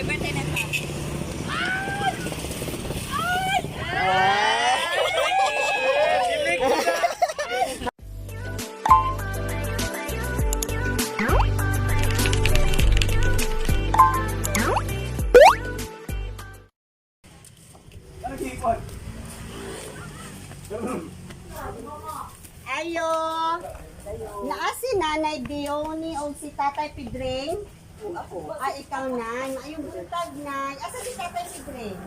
Happy birthday na ta. Ayo. Naa si Nanay Diony o si Tatay Pidring? Ako. Ay, ikaw na. Maayong buntag, Nay. Asa si Tatay Pidring?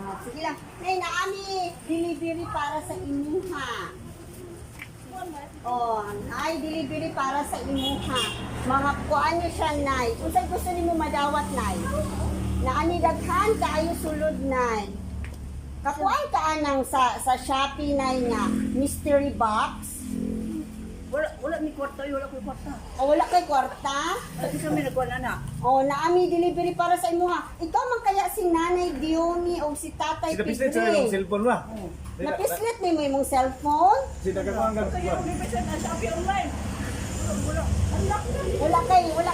Ah, sige lang. Nay, naami delivery para sa imuha. Oh, ay delivery para sa imuha. Mga kuan niyo siya, Nay. Unsay gusto nimo madawat, Nay? Naani daghan kaayo sulod, Nay. Kakuan ka anang sa Shopee, Nay, nga mystery box. Wala, wala mi kwarta, oy, wala ko'y kwarta. O wala kay kwarta. Kasi kami nagkuhan na. O naami delivery para sa imuha. Ikaw man kaya si Nanay Diony o si Tatay Sila pislit sa imong Pidring. cellphone ba? Napislit nimo imong cellphone? Sila ka kuang Kaya kung ibig na Shopee online. Wala, wala. Wala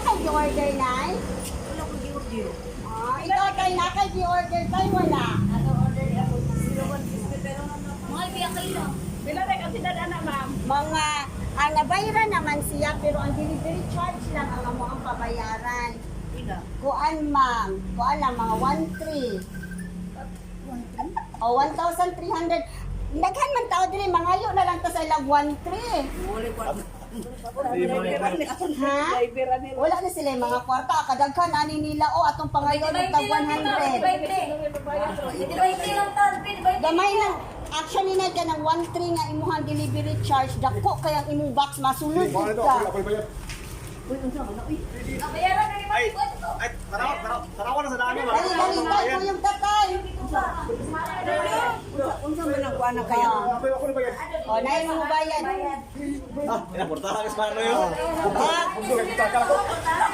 kay gi-order, Nay? Wala ko gi-order. Ah, ikaw kay na kay gi-order tay wala. Ano order ako? 0150 pero nga Mahal biya kayo. Pila na kasi na ma'am. Mga ang nabayaran naman siya pero ang delivery charge lang ang amo ang pabayaran. Ina. Kuan ma'am, kuan lang mga 1,300. O 1,300. Daghan man tao diri mangayo na lang ta sa ilang 1,300. Wala kwarta. Ha? Driver nila. Wala na sila yung mga kwarta. Kadaghan ani nila o atong pangayon og tag 100. 20 lang ta. 20. Gamay lang. Actually na ka ng 1,300 nga imuhang delivery charge. Dako kay ang imong box masulod gud ka. Uy, unsa man na uy. Bayaran na ni Ay, Ma'am. Ito. ay, tarawa, tarawa, tarawa na sa daan ba? Dali dali tayo yung tatay. Unsa unsa man ang kuan na kaya? Ako ako na bayad. O nay mo bayad. Ah, ina porta ka sa pano yo. Ah,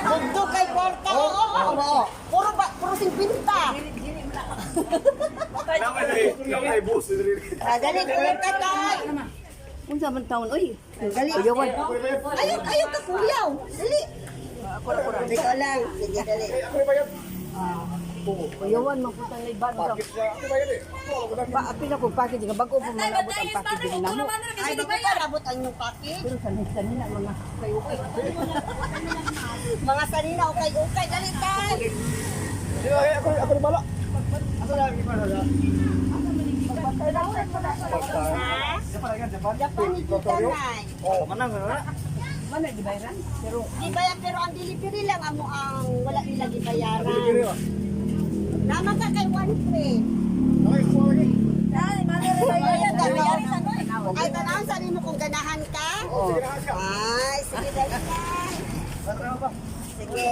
Bugto kay kwarta. Oo, oo, oo. Puro ba, puro 50. Naman ay bus diri. Ah, dali kuya tatay. Unsa man taon oy? Dali. Kuyawan. Ayaw, ayaw ka kuyaw. Dali. Ikaw lang. Sige, dali. Ako na bayad. Kuyawan man putang ni ban. Bakit siya? Ako bayad eh. Ako na Pa apil ako package nga bago pa man abot ang package din namo. Ay, bago pa rabot ang inyong package. Pero sanay sanina mga kayo kay. Mga sarina, okay, okay. Dali, tay. Ako ako na bala. Asa na ko na. Ha? Japan yan, Japan. Japan ni Tita Nay. Oh, manang na. Man na gibayran pero Di ba yan? Pero ang delivery lang amo ang wala nila Delivery gibayaran. ba? Naman ka kay one free. Okay, kuha lagi. Ay, tanawin sa mo kung ganahan ka. Sige na siya. Ay, sige, dali, tay. Tarawa ba? Sige.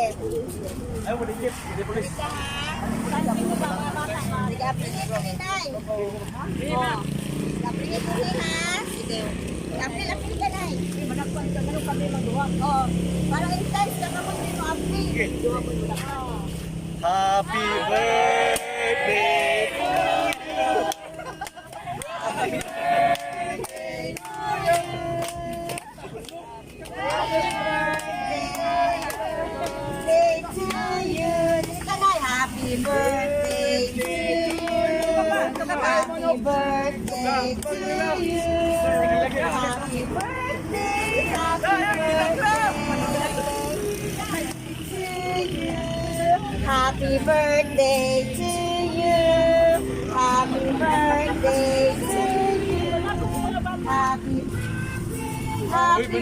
Ay, mo dikit. Hindi pulis. Sige, apili ko ni Nay. Oh. Apili ko ni ha. Sige. Apil, apil ka, Nay. Oh, para intense ka ka kung mo apil. Happy birthday to Birthday to you. Sige ka, Nay. Happy birthday to you. Happy birthday to you. Happy birthday. Happy birthday to you. Happy birthday to you. Happy birthday to you. Happy Happy birthday. Happy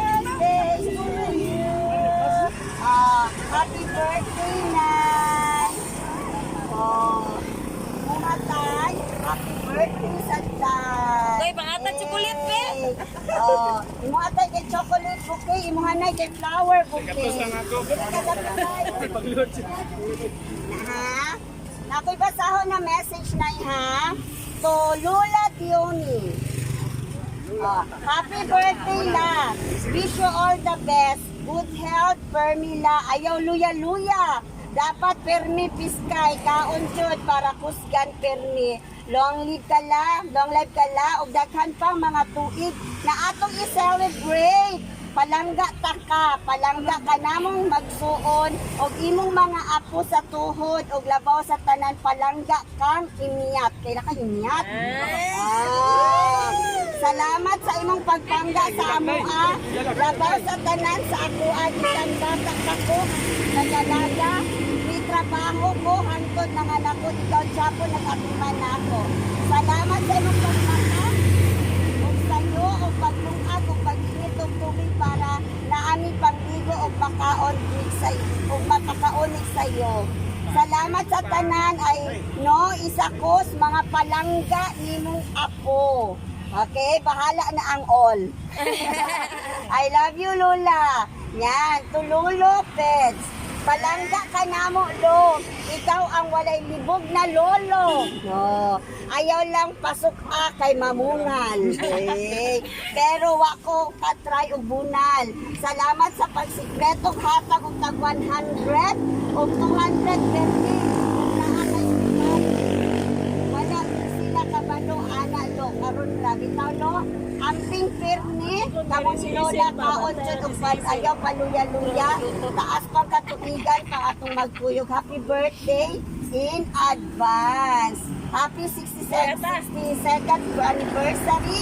birthday to you. Ah, happy birthday, Nay. Oh, mga tay, happy birthday sa tay. Koy, pangatag chocolate, be. Oh, imo atay kay chocolate bouquet, imo hanay kay flower bouquet. Ha? Nakoy basahon na message na ha. To Lula Diony. Oh, happy birthday la. Wish you all the best. Good health, Permila. Ayaw luya-luya. Dapat permi piskay, kaon jud para kusgan permi. Long live ka la, long life ka la, ug daghan pang mga tuig na atong i-celebrate. Palangga ta ka, palangga ka namong magsuon og imong mga apo sa tuhod og labaw sa tanan, palangga kang imiyat. Kaila ka imiyat? Ah. Salamat sa imong pagpangga sa amoa. Labaw sa tanan sa akoa gikan bata pa ko nagalaga, may trabaho ko hangtod nanganak ko, ikaw Chapo nag-atiman na ako. Salamat sa imong pagmata ug sayo og paglungag ug pag-init og tubig para naami pangligo og makaon sa ug mapakaon sa iyo. Salamat sa tanan ay no isa ko sa mga palangga nimong apo. Okay, bahala na ang all. I love you, Lola. Yan, to Lolo Pets. Palangga ka namo, Lo. Ikaw ang walay libog na lolo. No. Ayaw lang pasok a kay mamungal. Eh. Pero wa ko katry og bunal. Salamat sa pagsikretong hatag og tag 100 og 220. Naa kay wala sila kabalo ana lo karon ra bitaw lo amping pirmi kamo si Lola kaon jud og pag ayaw paluya-luya, taas pang katuigan pang atong magkuyog. Happy birthday in advance. Happy 62nd 62nd anniversary.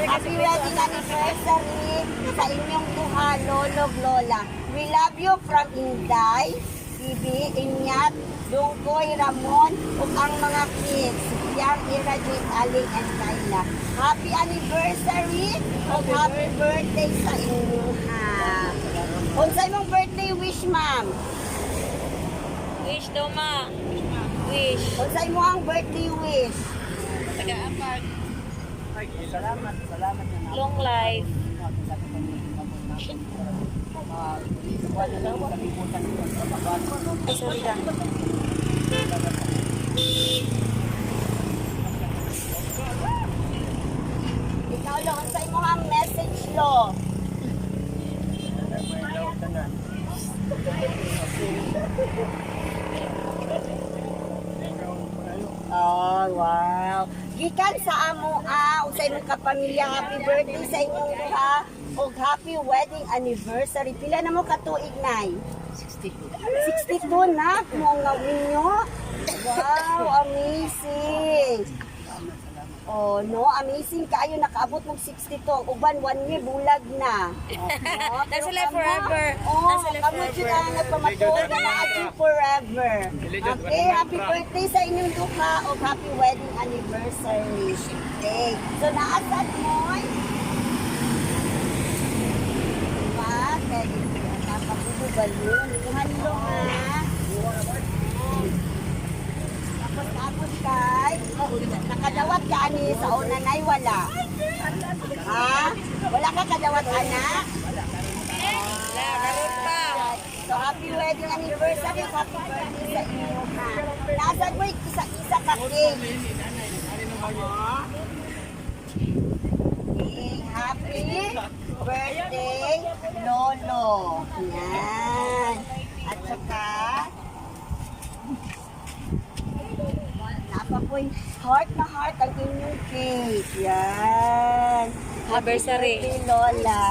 Happy wedding anniversary sa inyong duha, lolo, lola. We love you from Inday TV, Inyat, Dungkoy, Ramon, ug ang mga kids, Yang, Ira, Jade, Aling, and Kyla. Happy anniversary ug happy birthday sa inyo, ha. Unsay imong birthday wish, ma'am? Wish daw, ma. Wish. Unsay mo ang birthday wish? Taga-apag. Salamat, salamat na Long life. Ay, sorry ka. Ikaw, lo, unsay mo ang message, lo? Oh, wow. Gikan sa amo ah, ug sa imong kapamilya, happy birthday sa inyong duha ug happy wedding anniversary. Pila na mo katuig, Nay? 62. 62 na mo nga ninyo. Wow, amazing. Oh, no, amazing kaayo nakaabot mog 62. Ang uban one year bulag na. Oh, no, pero Nasa life kamo- forever. Oh, Nasa life kamo jud forever. ang nagpamatuod na naa jud forever. Okay, happy birthday sa inyong duha o happy wedding anniversary. Okay. So naasad mo. Pa, kay napagubal mo. Hanlo ha. Tapos tapos kay nakadawat ka ani sa una nay wala. Ha? Wala ka kadawat, anak? Wala, karon pa. So happy wedding anniversary, happy birthday sa inyo ha. Nasaan mo yung isa-isa ka cake? Okay, happy birthday, Lolo. Yan. At saka, napapoy, heart na heart ang inyong cake. Yan. Happy Anniversary. birthday, Lola.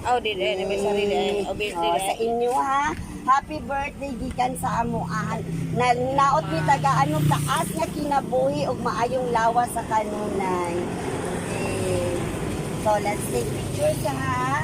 Oh, di di. Anniversary di. Oh, birthday Oh, di. sa inyo ha. Happy birthday gikan sa amuan. Na naot mi taga ano taas nga kinabuhi ug maayong lawas sa kanunay. Okay. So let's take pictures ha.